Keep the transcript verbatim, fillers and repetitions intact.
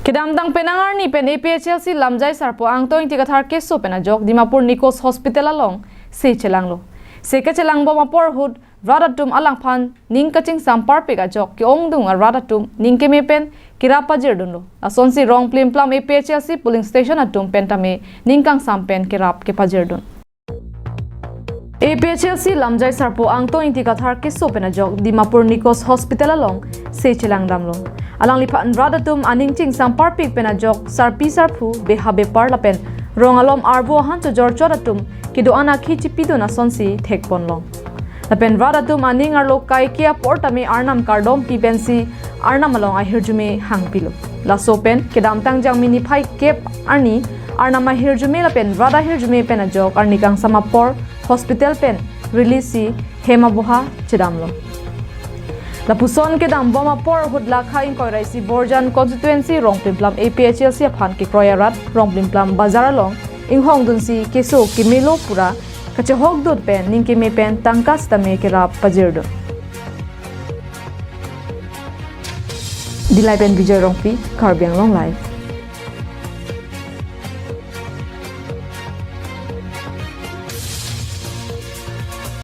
Kedamtang penang arni pen A P H L C lamjai sarpo Angtong Ingti Kathar keso pen ajok Dimapur Nikos Hospital along se chelanglo. Se kachelangbom apor ahut rat atum alangphan ning kachingsam parpik ajok ke-ongdung arat atum ning keme pen kerap pajirdunlo. Lasonsi Rongplimplam A P H L C polling station atum pen tame ning kangsam pen kerap kepajirdun. A P H L C lamjai sarpo Angtong Ingti Kathar keso pen ajok Dimapur Nikos Hospital along se chelangdamlo. Alangliphan rat atum aning chingsam parpik pen ajok sarpi sarpo, beha bepar lapen rong alom arvo ahan chojor chot atum kedo-an akhi chipidun asonsi thekponlong. Lapen rat atum aning arlo kaike apor tame arnam kardom pi pensi arnam along ahirjume hangpilo. Laso pen kedamtang Jangmi niphai kep arni arnam ahirjume lapen rat ahirjume pen ajok arni kangsam apor hospital pen release si hem aboha chedamlo. Lapuson kedambom apor ahut lakha ingkoi ra isi Borjan constituency Rongplimplam A P H L C aphan kekroi arat Rongplimplam bazar along inghongdunsi keso kemelo pura kachehokdun pen ning keme pen tangka sitame kerap pajirdun. Dillai pen Vijay Rongpi, Karbi Anglong Live.